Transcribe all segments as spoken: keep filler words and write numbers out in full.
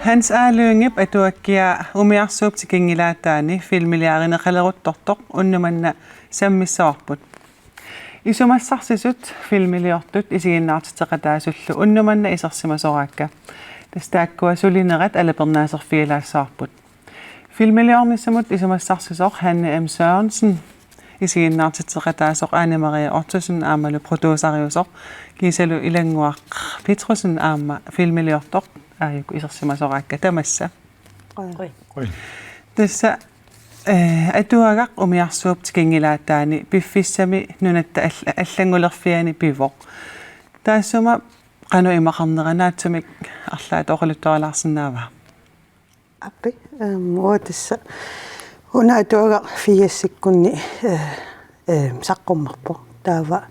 Hans A. Lyngep atuakkiaa umiarsuup tikinngilaataani filmiliarineqaleruttortoq unnuk manna sammissavarput. Isumassarsisut filmiliortut isiginnaartitseqataasullu unnuk manna isersimasoraakka. Tassa taakkua sulinerat alapernaaserfigilaassavarput. Filmiliornissamut isumassarsisoq Hanne M. Sørensen, isiginnaartitseqataasoq Ane Marie Ottosen aammalu producerusoq kiisalu Ilannguaq Petrussen aamma filmiliortoq aajuku isersimasoraakka tamassa. Qoj. Qoj. Tassa, eh, atuagaq umiarsuup tikinngilaataani piffissami nunatta all-, allanngulerfiani pivoq. Taassuma qanoq imaqarnera naatsumik arlaat oqaluttuarilaarsinnaava? Aappi, ehm, uanga tassa una atuagaq firsikkunni, eh, ehm, saqqummerpoq. Taava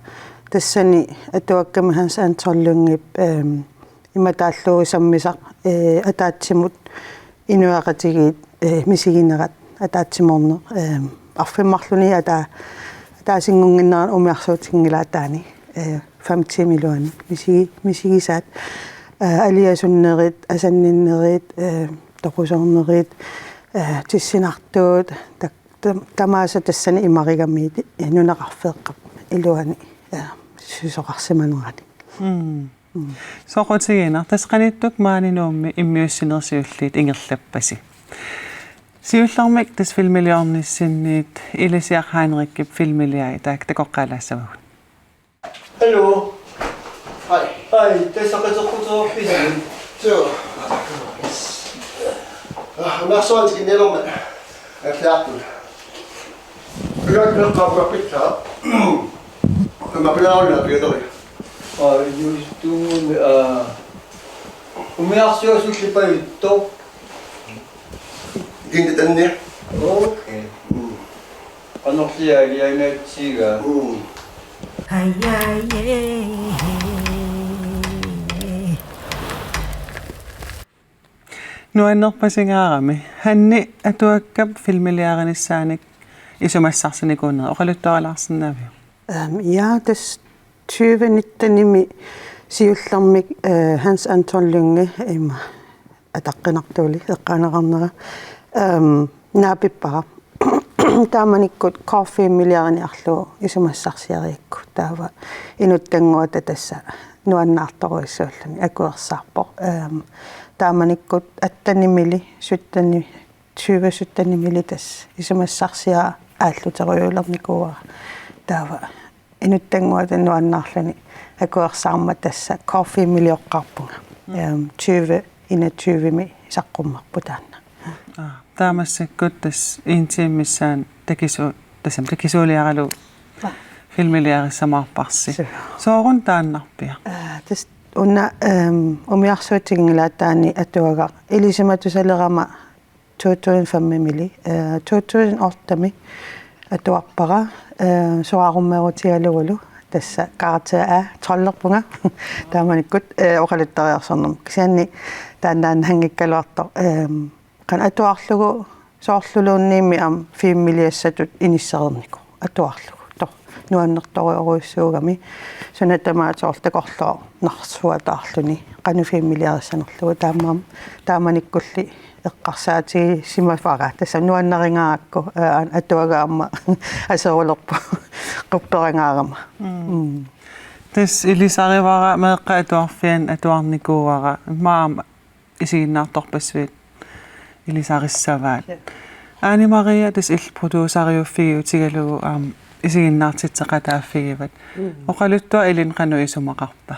tassani atuakkami Hans Anton Lyngep, ehm, imatut taallugu sammisaq, eh, ataatsimut inuiaqatigiit, eh, misiginerat ataatsimoorneq, eh, arfineq-marlunut ataa-, ataasinngunnginnerani umiarsuup tikinngilaataani, eh, femten iluani misigi-, misigisaat, eh, aliasunnerit, asanninnerit, eh, toqusoornerit, eh, tissinartuut, tak-, tam-, tamaasa tassani imarigamiit, eh, nunaqarfeeqqap iluani, eh, susoqarsimanerani. Mm. Mm. Soqutiginaq, tassa qanittukkut maani Nuummi immiussinerit siulliit ingerlappasi. Siullermik tassa filmiliornissinniit Ilisiaq Heinrichip filmiliai taakku takoqqaalaassavagut. Hallo. Hej. Hej, tassa qiteqquteqarpisi? Joo. Ah, nassuan tikinnialermat. Erliarput. Ilak eqqaavugut pitsaa. Aamma pilaarunnaarpiartoq. Aa, juustuun, aa, umiarsuaq sullippajuttoq. Kintatanni. Okay. Mm. Qanorliaq alianaatsiga. Mm. Nuannerpasingaarami. Hanni, atuakkap filmiliarinissaanik isumassarsinikuunera oqaluttuarilaarsinnaaviuk? Ehm, ja, tassa tyve nittenimi siullermik, eh, Hans Anton Lynge, ima, ataqqinartuuli eqqaaneqarnera, ehm, naapippara. Taamanikkut kortfilmiliariniarlugu isumassarsiarigakku. Taava inuttannguata tassa nuannaartorujussuulluni akuersaarpoq. Ehm, taamanikkut attenimili, sytteni, tyve syttenimili tassa isumassarsiaq aalluterujuulernikuuara. Taava inuttannguata nuannaarluni akuersaarmat tassa kortfilmilioqqaarpunga. Mm. Ehm, tyve enogtyvemi saqqummerpoq taanna. Aa, taava massakkut tassa en time missaani takisu-, tassami takisuuliaralugu. Aa. Filmiliarissamaarparsi. Suu. Sooruna taannarpiaq? Aa, tassa una, ehm, umiarsuup tikinngilaataani atuagaq ilisimatusalerama to tusind femimili, eh, to tusind ottemi atuarpara, eh, soraarummeerutigalugulu tassa karakter A, trolderpunga. Taamanikkut, eh, oqaluttariarsornermut. Kisianni taannaannanngikkaluartoq, ehm, qanoq atuarlugu soorluluunniimmi aamma filmiliassatut inissereernikuuvoq. Atuarlugu. Tor-, nuannertorujorujussuugami. Suna tamaat soorlu takorloornarsuataarluni. Qanoq filmiliarissanerlugu. Taamaam-, taamanikkulli eqqarsaatigisimavara. Tassa nuannaringaarakku, aa, atuagaq aamma aserulerpoq qupperangaarama. Mm. Mm. Tassa ilisarivara meeqqat atuarfianni atuarnikuuara. Maam isiginnaartorpassuit ilisarissavaat. Suu. Ane Marie, tassa illit produceriuffigiutigalugu aamma isiginnaartitseqataaffigivat. Mm. Oqaluttuaq ilinnut qanoq isumaqarpa?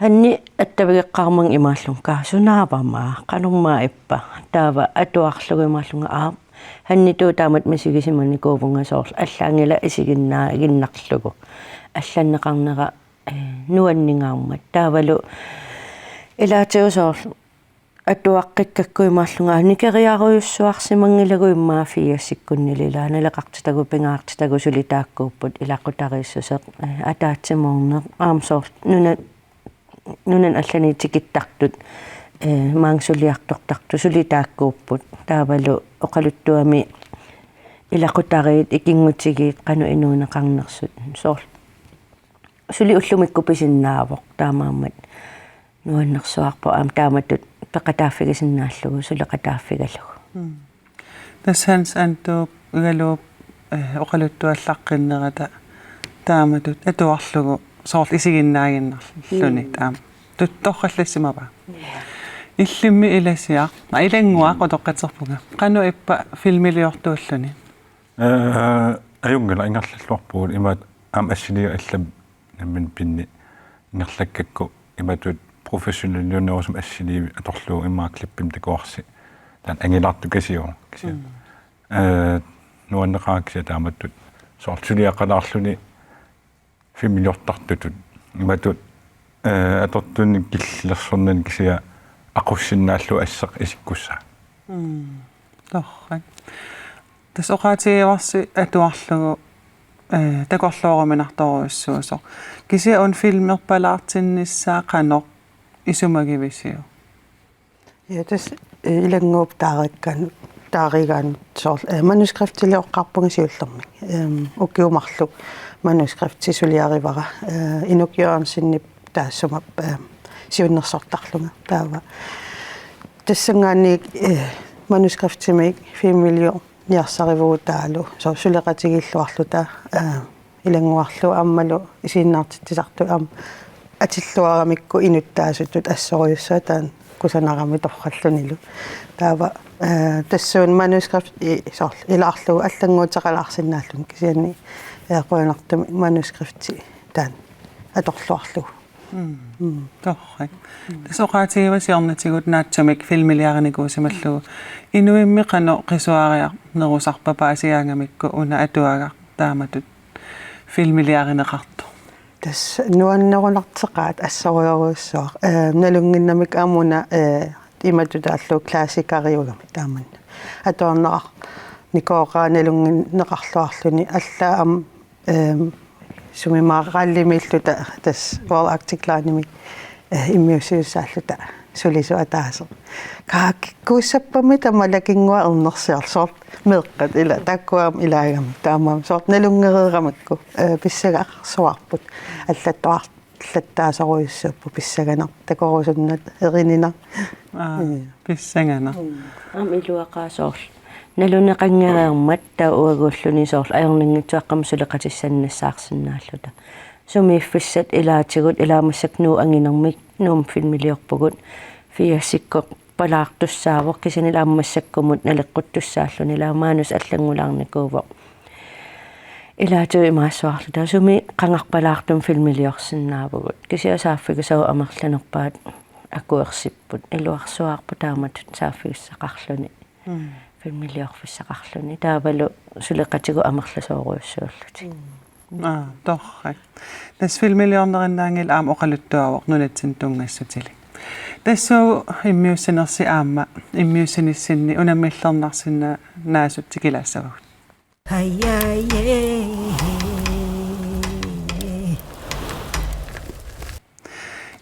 Hanni attavigeqqaarmat imaallunga: Kaa, sunaavama, qanormaa ippa? Taava atuarlugu imaallunga: Aap, Hannitut taamatut misigisimanikuuvunga, soorlu allaanngilaq isiginnaaginnarlugu. Allanneqarnera eh, nuanningaarmat. Taavalu ilaatigut soorlu atuaqqikkakku imaallunga nikeriarujussuarsimanngilagut, immaqa firsikkunnili ilaa, naleqartitagut, pingaartitagut suli taakkuupput, ilaqutariissuseq, eh, ataatsimoorneq, aamma soorlu nuna-, nunanut allaniut tikittartut ee, maanga suliartortartut suli taakkuupput. Taavalu oqaluttuami ilaqutariit, ikinngutigiit, qanoq inuuneqarnersut. Soorlu suli ullumikkut pisinnaavoq, taamaammat nuannersuarpoq aamma taamatut peqataaffigisinnaallugu suleqataaffigalugu. Mm. Tassa Hans Antuup Igaluup, eh, oqaluttuallaqqinnerata taamatut atuarlugu soorlu isiginnaaginnarluni. Mm. Taama tuttorallassimavaa. Illimmi Ilasiaq, aa, Ilannguaq, utoqqatserpunga. Qanoq ippa filmiliortuulluni? Eh, ajunngilaq, ingerlalluarpugut, imaattoq aamma assiliiviit allamik nammineq pinni ingerlakkakku, imatut professionaliunerusumik assiliivi atorlugu, immaqa klippimik takuarsi taanna angilaartukasiuvoq kisianni. Mm. Eh, nuanneqaaq kisianni taamatut soorlu suliaqalaarluni filmiliortartutut. Imatut, eh, atortunik killilersornani kisianni aqussinnaallugu asseq isikkussaaq. Mm. Torrak. Tassa oqaatigivarsi atuarlugu, eh, takorlooruminartorujussuusoq. Kisianni una filmerpalaartinnissaa qanoq isumagivisiuk? Ja, tassa, eh, Ilannguup taarikkaan-, taarigaanni soorlu, eh, manuskriptilioqqaarpunga siullermik. Ehm, ukiut marluk manuskripti suliarivara, eh, Inuk Jørgensenip taassuma, ehm, siunnersortarlunga taava. Tassanngaanniit, eh, manuskriptimik filmiliorniarsarivugutaalu, soorlu suleqatigiilluarluta, eh, Ilannguarlu aammalu isiginnaartitsisartut aamma atilluaramikku inuttaasutut assorujussuaq taanna kusanarami torrallunilu. Taava, eh, tassuuna manuskripti soorlu ilaarlugu allannguuteqalaarsinnaalluni kisianni, eh, qujanartumik manuskripti taanna atorluarlugu. Mm. Mm. Torrak. Mm. Tassa oqaatigivat siornatigut naatsumik filmiliarinikuusimallugu. Inuimmi qanoq qisuariarnerusarpat paasigaangamikku una atuagaq taamatut filmiliarineqartoq? Tassa nuannerunarteqaat assorujorujussuaq. Eh, nalunnginnamik aamma una, eh, imatut taallugu klassikeriugami taamanna. Atuarneqarnikooqaaq nalunngineqarluarluni, allaat aamma, ehm, sumimaaqqallimiilluta tassa Royal Arctic Line-imik, eh, immiussisussaalluta sulisut ataaseq. Kaakikkuussappami tamallakinnguaq ernersiarlugu soorlu meeqqat ila taakkua aamma ilaagami taamaammat soorlu nalunngereeramikku, eh, pissagaqarsuarput allattuar-, allattaasorujussuupput pissanganaq takorusunnaq erininaq. Aa, mm, pissanganaq. Mm. Aamma iluaqaaq soorlu. Naluneqanngereermat taava uaguulluni soorlu ajornanngitsuaqqamik suleqatissannassaarsinnaalluta. Sumiiffissat ilaatigut, ilaa massakkut Nuup anginermik Nuummi filmiliorpugut. Firsikkorpalaartussaavoq kisianni ilaa aamma massakkumut naleqquttussaalluni, ilaa manus allanngulaarnikuuvoq. Ilaatigut imaassuarluta sumi qangarpalaartumik filmiliorsinnaavugut. Kisianni saaffigisavut amerlanerpaat akuersipput. Iluarsuaarput taamatut saaffigissaqarluni. Mm. Filmiliorfissaqarluni. Taavalu suleqatigut amerlasoorujussuullutik. Mm. Aa, torrak. Tassa filmiliornerinnaanngilaq aamma oqaluttuavoq nunatsinni tunngassutilik. Tassuuna immiussinersi aamma immiussinissinni unammillernarsinnaasut tikilaassavagut.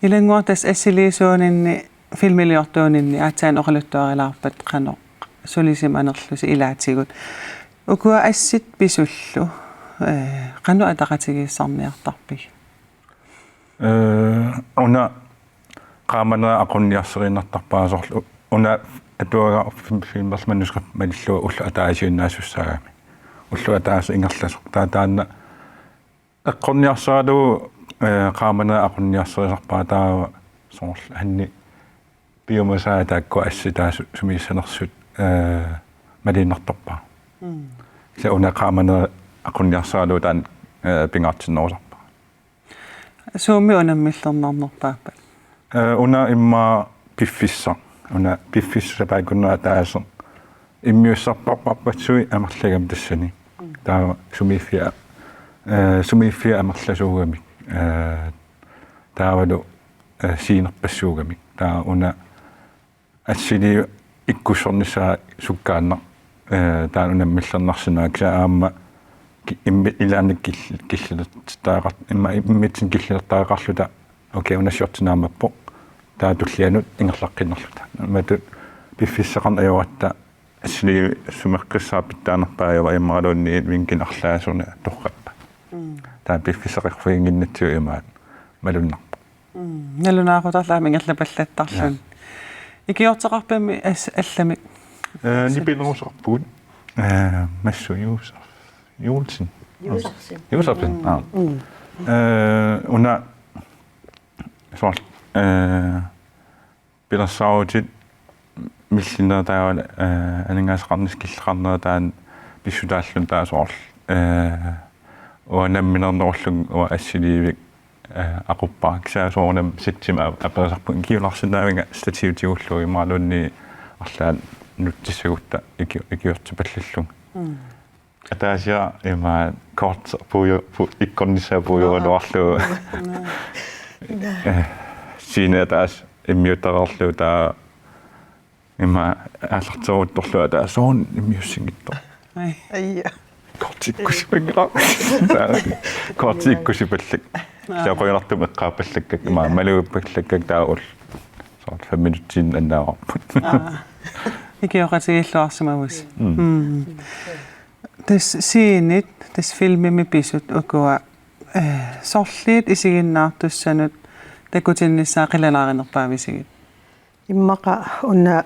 Ilannguaq, tassa assiliisuuninni filmiliortuuninni aatsaat oqaluttuarilaarpat qanoq sulisima anerlusi ilaatigut. Ukua assit pisullu, eh, qanoq ataqatigiissarniartarpigit? Eh, una qaamaneq aqunniarsariinnartarpara soorlu una atuagaq film-, filmerlu manuskript malillugu ulloq ataasiinnaasussaagamik. Ulloq ataaseq ingerlasoq. Taava taanna eqqorniarsaralugu, eh, qaamaneq aqunniarsarisarpara taava soorlu anni piumasaa taakkua assit taava su-, sumiissanersut, eh, maliinnartarpara. Mm. Kisianni una qaamaneq aqunniarsaralugu taanna, eh, pingaartinnerusarpara. Suummi unammillernarnerpaappat? Eh, una immaqa piffissaq. Una piffissaq sapaatip akunnera ataaseq. Immiussarparparpassuit amerlagami tassani. Mm. Taava sumiiffia, eh, sumiiffia amerlasuugamik. Eh, taavalu, eh, scenerpassuugamik. Taava una assiliivik ikkussornissaa sukkaannaq, eh, taanna unammillernarsinnaavoq kisianni aamma ki-, immi-, ilaanni kil-, killilertariaqar-, imma-, immitsinnut killilertariaqarluta, okay, una shotsi naammappoq. Taava tullianut ingerlaqqinnerluta. Matut piffissaqarneq ajoratta assiliivik sumeqqissaaq pitsaanerpaaq ajorpaa imaluunniit vinkinarlaasuni torrappa. Mm. Taava piffissaqarfiginnginnatsigu imaat malunnarpoq. Mm. Nalunaaqutarluni ingerlapallattarluni. Ja. Ikiorteqarpimmi as-, allamik? Eh, nipilerusarpugut. Eh, Massu Josef-, Juulsen. Josefsen. Josefsen, mm, aa. Mm. Eh, una soorlu, eh, pilersaarutit millinnerit taava, eh, aningaasaqarnissat killeqarnerat taanna pissutaalluni taava soorlu, eh, uanga namminernerullunga uanga assiliivik, eh, aquppara kisianni soorunami setsima ap-, aperisarpunga ikiorarsinnaaviga stativitigullugu imaluunniit arlaat nutsissagutta iki-, ikiortipallallunga. Mm. Ataasiarluni ima kort puju-, pu-, ikkornissaa pujugaluarlugu. Naa. Eh, sine ataaseq immiutereerlugu taava ima aallarteruttorlugu taava soorunami immiussinngitsoq. Ai. Ai. Kortikkusipallak. Kortikkusipallak. Naa. Taava qujanartumik eqqaappallakkakka, ima, naa, malugipallakkakka taava ul-. Soorlu fem minutsiinnannaarput. Aa. Ikioqatigiilluarsimavusi. Mm. Mm. Tassa scenit, tassa filmimi pisut ukua, eh, sorliit isiginnaartussanut takutinnissaat qilanaarinerpaavisigit? Immaqa una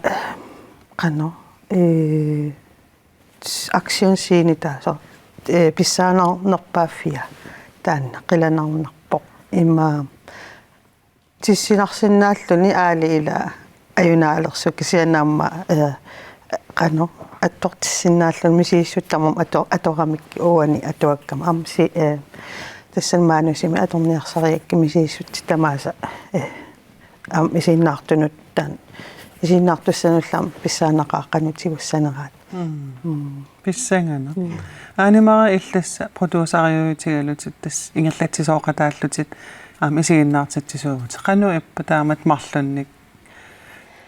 qanoq, eh, action scene taava soorlu, eh, pissaanerpaaffia taanna qilanaarnarpoq. Ima tissinarsinnaalluni aali ila ajunaalersoq kisianni aamma, eh, qanoq attortissinnaalluni misissutit tamarmik ato-, atoramik uani atuakkama. Aamma si-, eh, tassani maanusimi atorniarsarigakkit misissutit tamaasa, eh, aamma isiginnaartunut taanna. Isiginnaartussanullu aamma pissaanaqaaq qanoq tigussaneraat. Mm. Mm. Pissanganaq. Mm. Aani Marie, illit tassa producerijutigalutit tassa ingerlatsisooqataallutit aamma isiginnaartitsisuuvutit. Qanoq ippa taamatut marlunnik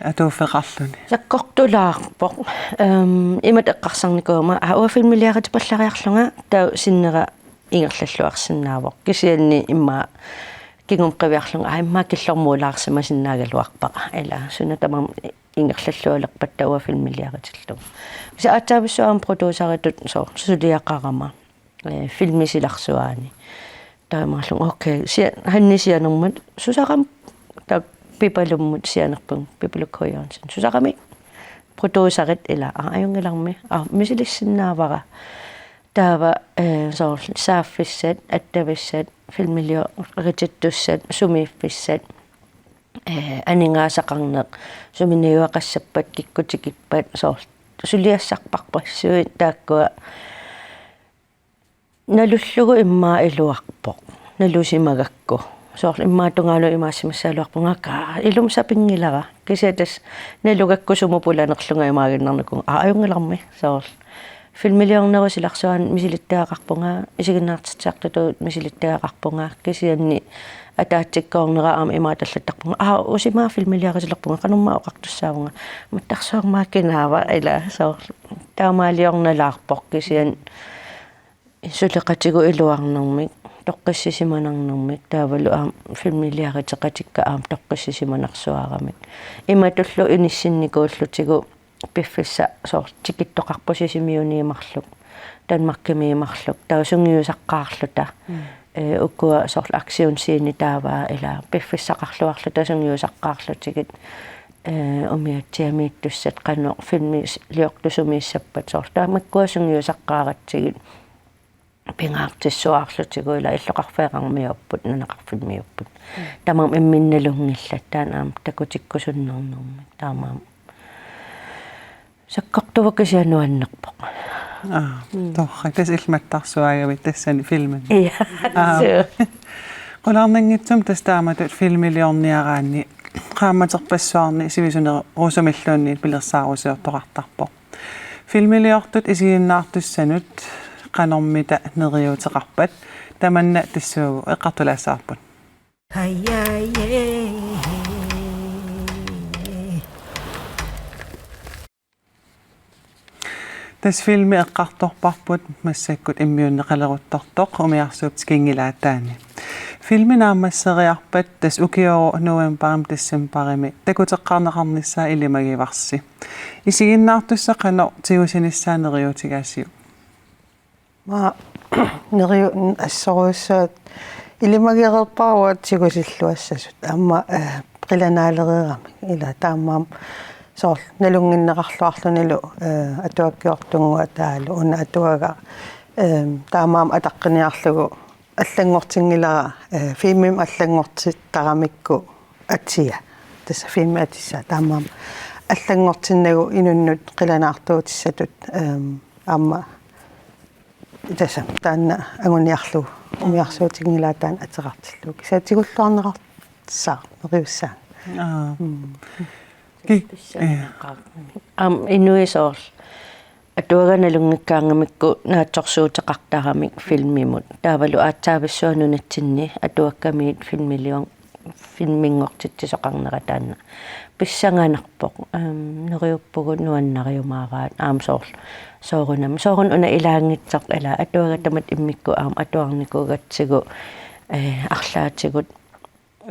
atuuffeqarluni? Sakkortulaarpoq. Ehm, imatut eqqarsarnikuugama, aa, uanga filmiliaritipallariarlunga taava sinnera ingerlalluarsinnaavoq. Kisianni immaqa kingumut qiviarlunga, aa, immaqa killormuulaarsimasinnaagaluarpara. Ila suna tamarmi ingerlallualerpatta uanga filmiliaritillugu. Kisianni aatsaavissuaq aamma produceritut soorlu suliaqarama, eh, filmi silarsuaani. Taamaallunga, okay, sia-, Hanni sianermut susarami, taava Pipalummut sianerpunga, Pipalu K. Jørgensen. Susaramik producerit ila, aa, ajunngilarmi, aa, misilissinnaavara. Taava, eh, soorlu saaffissat, attavissat, filmilioritittussat, sumiiffissat, eh, aningaasaqarneq, suminngaanneersuuteqassappat, kikkut tikippat, soorlu suliassarpassuit taakkua nalullugu immaqa iluarpoq, nalusimagakku. Soorlu immaqa tungaanut imaassimassagaluarpunga, kaa, ilumut sapinngilara. Kisianni tassa nalugakku sumut pulanerlunga imaaginnarnikuuvunga, aa, ajunngilarmi, soorlu. Filmiliornerup silarsuaani misilittagaqarpunga, isiginnaartitsisartutut misilittagaqarpunga, kisianni ataatsikkoornera aamma imaattallattarpunga, aa, usimaa filmiliaritilerpunga, qanormaa oqartussaavunga, mattarsuarmaa kinaava, ila soorlu. Taamaaliornalaarpoq kisianni suleqatigut iluarnermik, toqqissisimanarnermik, taavalu aamma filmiliariteqatikka aamma toqqissisimanarsuaramik. Imatullu inissinnikuullutigu piffissaq soorlu tikittoqarpoq Sisimiuniit marluk, Danmarkimiit marluk, taava sungiusaqqaarluta. Mm. Eh, ukua soorlu action scene taava ila piffissaqarluarluta sungiusaqqaarlutigit, eh, umiatsiamiittussat qanoq filmiliortut sumiissappat soorlu taamakkua sungiusaqqaaratsigit pingaartissuaarlutigu ila illoqarfeqarmiuupput, nunaqarfimmiuupput. Mm. Tamarmik imminnut nalunngillat taanna aamma takutikkusunnernermik. Taamaammat sakkortuvoq kisianni nuannerpoq. Aa, mm, torrak. Tassa illit mattarsuaagavit tassani filmimi. Ja. Aa. Suu. Qularnanngitsumik tassa taamatut filmiliorniaraanni qaammaterpassuarni sivisunerusumilluunniit pilersaarusiortoqartarpoq. Filmiliortut isiginnaartussanut qanormita neriuuteqarpat tamanna tassuugu eqqartulaassavarput. Tassa filmi eqqartorparput massakkut immiunneqaleruttortoq umiarsuup tikinngilaataani. Filmi naammasseriarpat tassa ukiorup novembarimi decembarimi takuteqqaarneqarnissaa ilimagivarsi. Isiginnaartussaq qanoq tigusinissaa neriuutigaasiuk? Aamma neriu-, assorujussuaq ilimagereerpara uanga tigusilluassasut. Aamma, eh, qilanaalereeramik. Ila taamaammat soorlu nalunnginneqarluarlunilu, eh, atuakkiortunnguaq taavalu una atuagaq, eh, taamaammat ataqqiniarlugu allanngortinngilara, eh, filmimik allanngortittaramikku atia. Tassa filmip atissaa taamaammat allanngortinnagu inunnut qilanaartuutissatut, eh, aamma tassa taanna anguniarlugu umiarsuutinngilara taanna ateqartillugu. Kisianni tigulluarneqartussaavoq neriussaanga. Aa. Mm. Ki-, eh. Aamma inuit soorlu atuagaq nalunngikkaangamikku naatsorsuuteqartaramik filmimut. Taavalu aatsaavissuaq nunatsinni atuakkamiit filmilior-, filminngortitsisoqarnera taanna pissanganarpoq. Aamma neriuppugut nuannariumaaraat aamma soorlu. Soorunami. Soorunami una ilaanngitsoq ila atuagaq tamatta immikkut aamma atuarnikuugatsigu, eh, arlaatigut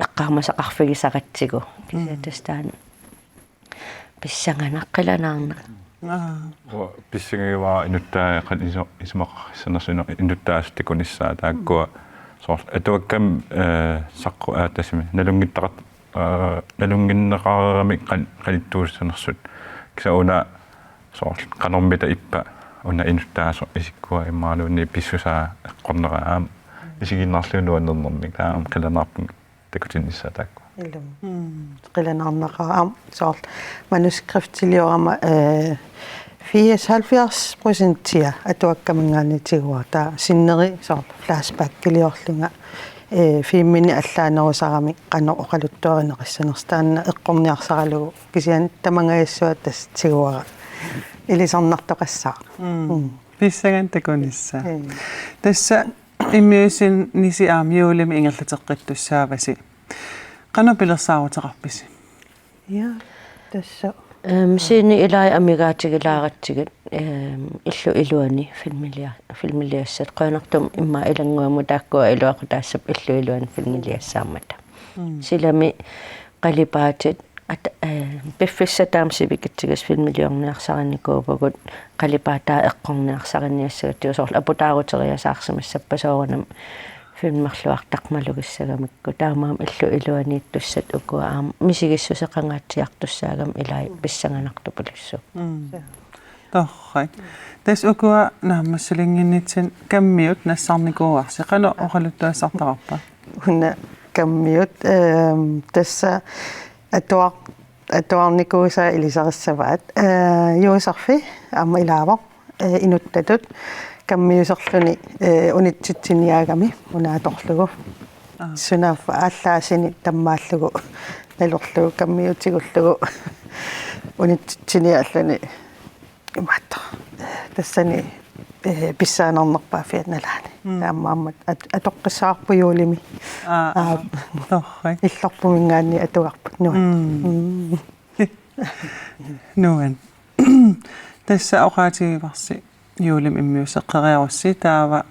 eqqaamasaqarfigisaratsigu. Kisianni Mm. tassa taanna pissanganaq qilanaarnaq. Aa. Uanga pissangagivara inuttaa qan iso-, isumaqarfissanersoq inu-, inuttaasut takunissaat taakkua soorlu atuakkami, eh, saqqu-, aa, tassami nalunngittaqat-, eh, nalunnginneqareeramik qan-, qanittuussanersut. Kisianni una soorlu qanormita ippa una inuttaasoq isikkua imaluunniit pissusaa eqqornera aamma isiginnaarlugu nuannernermik taava aamma qilanaarpunga takutinnissaa taakku. Ilumut. Mm. Qilanaarnaqaaq aamma soorlu manuskriptiliorama, eh, firs halvfjerds procentia atuakkaminngaanniit tiguara taava sinneri soorlu flashbackiliorlunga, eh, filmini allaanerusaramik qanoq oqaluttuarineqassanersoq taanna eqqorniarsaralugu kisianni tamangajassua tassa tiguara ilisarnartoqassaaq. Mm. Mm. Pissanganaq takunissaa. Eh. Tassa immiussinerusi aamma juulimi ingerlateqqittussaavasi. Qanoq pilersaaruteqarpisi? Ja, tassa. Ehm, scenet ilai amigaatigilaaratsigit, ehm, illup iluani filmilia-, filmiliassat. Qujanartumik immaqa ilannguamut taakkua iluaqutaassappat illup iluani filmiliassaammata. Mm. Silami qalipaatit at-, eh, piffissaq taama sivikitsigisoq filmiliorniarsarinikuuvugut qalipaataa eqqorniarsariniassagatsigu soorlu aputaaruteriasaarsimissappat soorunami filmerluartaq malugissagamikku. Taamaammat illup iluaniittussat ukua aamma misigissuseqangaatsiartussaagamik ilai pissanganartupilussuupput. Mm. Torrak. Tassa ukua naammassilinnginnitsinni Kammiut nassarnikuuarsi. Qanoq oqaluttuassartaqarpa? Una Kammiut, ehm, tassa atuar-, atuarnikuusaa ilisarissavaat. Eh, Juuserfi aamma ilaavoq, eh, inuttatut kammiuserluni, eh, unitsitsiniaagami una atorlugu. Aa. Sunaaffa aallaasini tammaallugu nalorlugu kammiutigullugu unitsitsiniaalluni imaattoq. Tassani, eh, pissanganarnerpaaffia nalaani. Mm. Taamaammat at-, atoqqissavarput juulimi. Aa, aa, aa, torrak. Illorpuminngaanniit atugarput nuann. Mm. Mm. Nuann. Tassa oqaatigivarsi juulimi immiusseqqeriarussi taava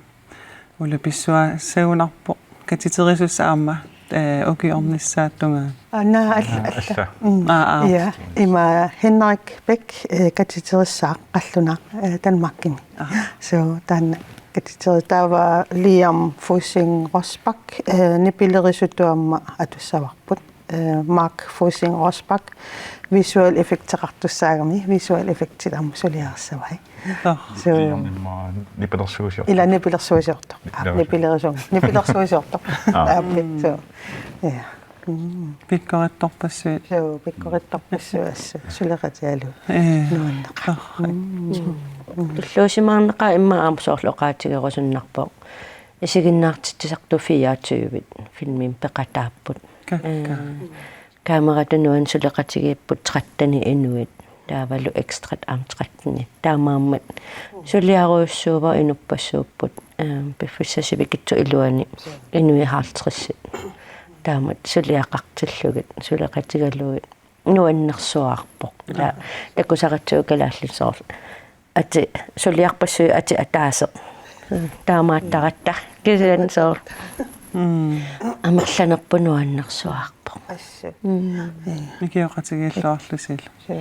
ulapissua sagunarpoq katiterisussat aamma, eh, ukiornissaata tungaanut. Aa, naa, alla, alla. Alla. Mm. Aa, aa. Ja, ima Henrik Bech, eh, katiterissaaq qallunaaq, eh, Danmarkimi. Aa. So, taanna katiteri-, taava Liam Fussing Rosbach, eh, nipilerisutut aamma atussavarput. Eh, Mark Fussing Rosbach visual effecteqartussaagami, visual effectit aamma suliarissavai. Aa. So. Liam immaqa nipilersuusiortoq. Ila nipilersuusiortoq. Aa, nipilersuusiortoq. Nipilersuusiortoq. Aa. Aappi, so. Ja. Mm. Pikkorittorpassuit. So, pikkorittorpassuit assut. Suleqatigalugu. Ee. Nuanneqaaq. Torrak. Mm. Mm. Tulluusimaarnaqaaq immaqa aamma soorlu oqaatigerusunnarpoq. Isiginnaartitsisartut fireogtyve filmimik peqataapput. Kakkaak. Ee, kameratut nuanneq suleqatigiipput tretten inuit. Taavalu ekstrat aamma tretten. Taamaammat suliarujussuuvoq inuppassuupput, ehm, piffissap sivikitsup iluani inuit halvtredsit. Taamatut suliaqartillugit, suleqatigalugit nuannersuarpoq. Ila, aa, takusaratsigu kalaallisut soorlu. Atit suliarpassuit atit ataaseq. Taamaattaratta. Kisianni soorlu. Mm. Amerlanerput nuannersuarpoq. Assut. Mm. Ikioqatigiilluarlusilu. Suu,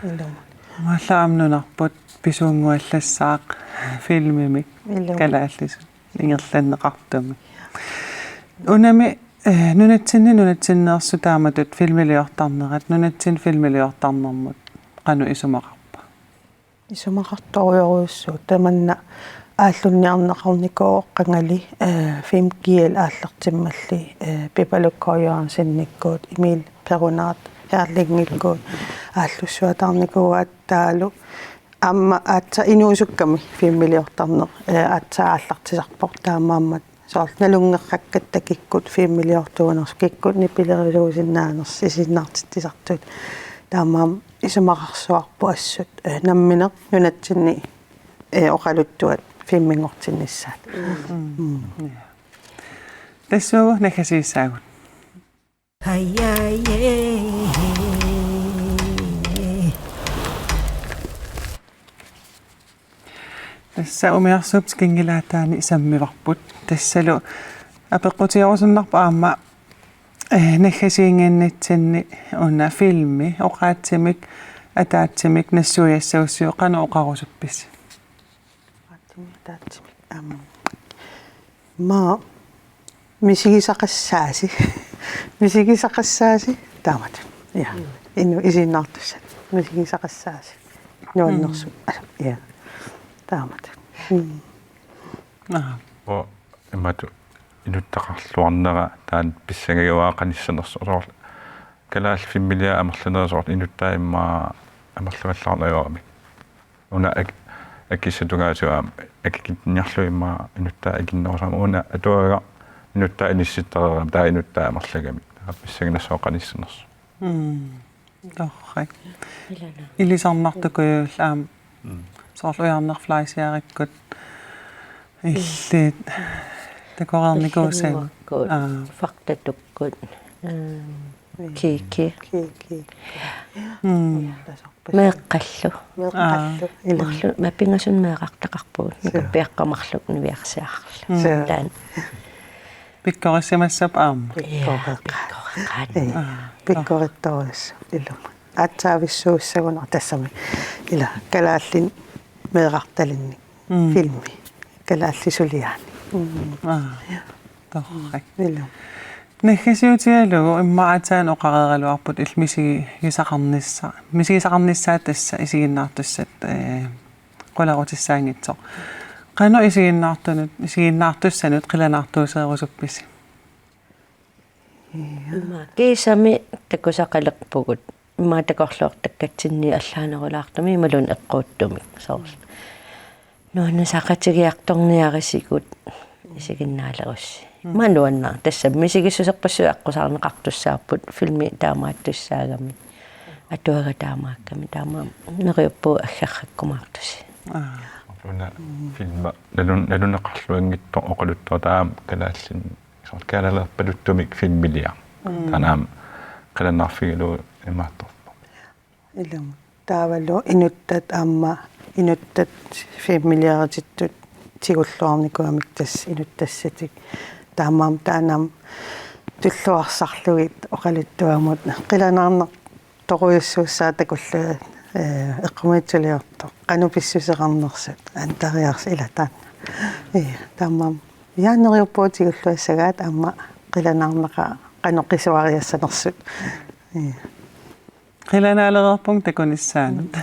ilumut. Mallaamnunarput pisuunnguallassaaq filmimik. Ilumut. Kalaallisut ingerlanneqartumik. Unami, eh, nunatsinni nunatsinneersut taamatut filmiliortarnerat, nunatsinni filmiliortarnermut qanoq isumaqarpa? Isumaqartorujussuuvoq, tamanna aallunniarneqarnikuuvoq qangali, eh, fem G-l aallartimmalli, eh, Pipaluk K. Jørgensenikkut, Emil Perunaat Herlingikkuut aallussuataarnikuuaat taavalu aamma aatsaat inuusukkami filmiliortarneq, eh, aatsaat aallartisarpoq, taamaammat soorlu nalunngeqqakkat taakku filmiliortuunersut, kikkut nipilerisuusinnaanersut, isiginnaartitsisartut. Taamaammat isumaqarsuarput assut, eh, nammineq nunatsinni, eh, oqaluttuat filminngortinnissaat. Mm. Mm. Ja. Tassuugu naggasiissaagut. Tassa umiarsuup tikinngilaataani sammivarput. Tassalu apeqqutigerusunnarpoq aamma, eh, naggasiinnginnitsinni una filmi oqaatsimik ataatsimik nassuiassagussiuk qanoq oqarusuppisi? Oqaatsimik ataatsimik. Aamma. Maa misigisaqassaasi. Misigisaqassaasi. Taamatut. Ja. Mm. Inuk isiginnaartussat. Misigisaqassaasi. Nuannersuuvoq. Mm. Ja. Taamatut. Mm. Aha. Uu, imatut inuttaqarluarnera taanna pissangagiuaaqanissanersoq soorlu. Kalaallit filmiliat amerlanerit soorlu inuttai immaqa amerlavallaarneq ajoramik. Una ak-, akissat tungaatigut aamma akikitsiniarlugit immaqa inuttai akinnerusarami, una atuagaq inuttai inissittareerami, taava inuttai amerlagami. Taava pissanganassaaq qanissaanersoq. Mm. Torrak. Ilana. Ilisarnartukujuullu aamma. Mm. Soorlu Ujarneq Fleischerikkuut illit takoreernikuusaat. Qillinnguakkut, aa, Faktatukkut, mm, Kiki. Kiki. Mm. Meeqqallu. Meeqqallu. Aa. Ilaa. Marluk, ma pingasunut meerartaqarpugut. Suu. Nakappiaqqat marluk niviarsiarlugit. Mm. Suu. Taanna. Pikkorissimassapput aamma. Ja, pikkoreqaat. Pikkoreqaat. Ii. Aa. Pikkorittorujussuuvoq ilumut. Aatsaavissuussagunarpoq tassami. Ilaa, kalaallinik meerartalinnik. Mm. Filmi. Kalaallisuliaani. Mm. Aa. Ja. Torrak. Ilumut. Naggasiutigalugu immaqa aatsaat oqareeraluarput illit misigisaqarnissa-, misigisaqarnissaat tassa isiginnaartussat, eh, qulerutissaanngitsoq. Qanoq isiginnaartunut, isiginnaartussanut qilanaartuuserusuppisi? Ja. Immaqa kiisami takusaqalerpugut. Immaqa takorloortakkatsinni allaanerulaartumik imaluunniit eqquuttumik soorlu. Nuannisaqatigiartorniarisigut isiginnaalerussi. Mm. Immaqa nuannaarpoq. Tassa misigissuserpassuit aqqusaarneqartussaapput filmi taamaattussaagami. Atuagaq taamaakkami. Taamaammat neriuppugut aggerrakkumaartusi. Aa. Una filmi nalun-, naluneqarluanngitsoq oqaluttuaq taama kalaallinik. Soorlu kalaaleqaluttumik filmiliaq. Mm. Taanna aamma qilanaarfigalugu imaattorpoq. Ilumut. Taavalu inuttat aamma, inuttat filmiliaritittut tigulluarnikuugamik tassa inuttassatik. Taamaammat taanna aamma tulluarsarlugit oqaluttuamut qilanaarnartorujussuussaaq takullugit, eh, eqqumiitsuliortoq. Qanoq pissuseqarnersut antariarsi ilaa taanna. Ii, taamaammat. Ja, neriuppugut tigulluassagaat aamma qilanaarnaqaaq qanoq qisuariassanersut. Ja. Qilanaalereerpunga takunissaanut.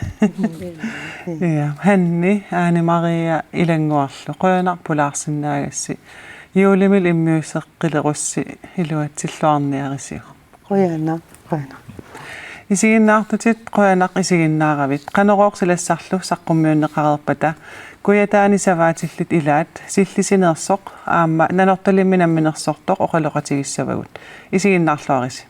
Mm. Ja, Hanni Ane Maria Ilannguarlu. Qujanaq pulaarsinnaagassi. Juulimili immiusseqqilerussi iluatsilluarniarisiuk. Qujanaq, qujanaq. Isiginnaartutit qujanaq isiginnaaravit. Qanorooq silassarlu saqqummiunneqareerpata, Kujataani savaatillit ilaat, Sillisineersoq aamma Nanortalimmi namminersortoq oqaloqatigissavagut. Isiginnaarluarisi.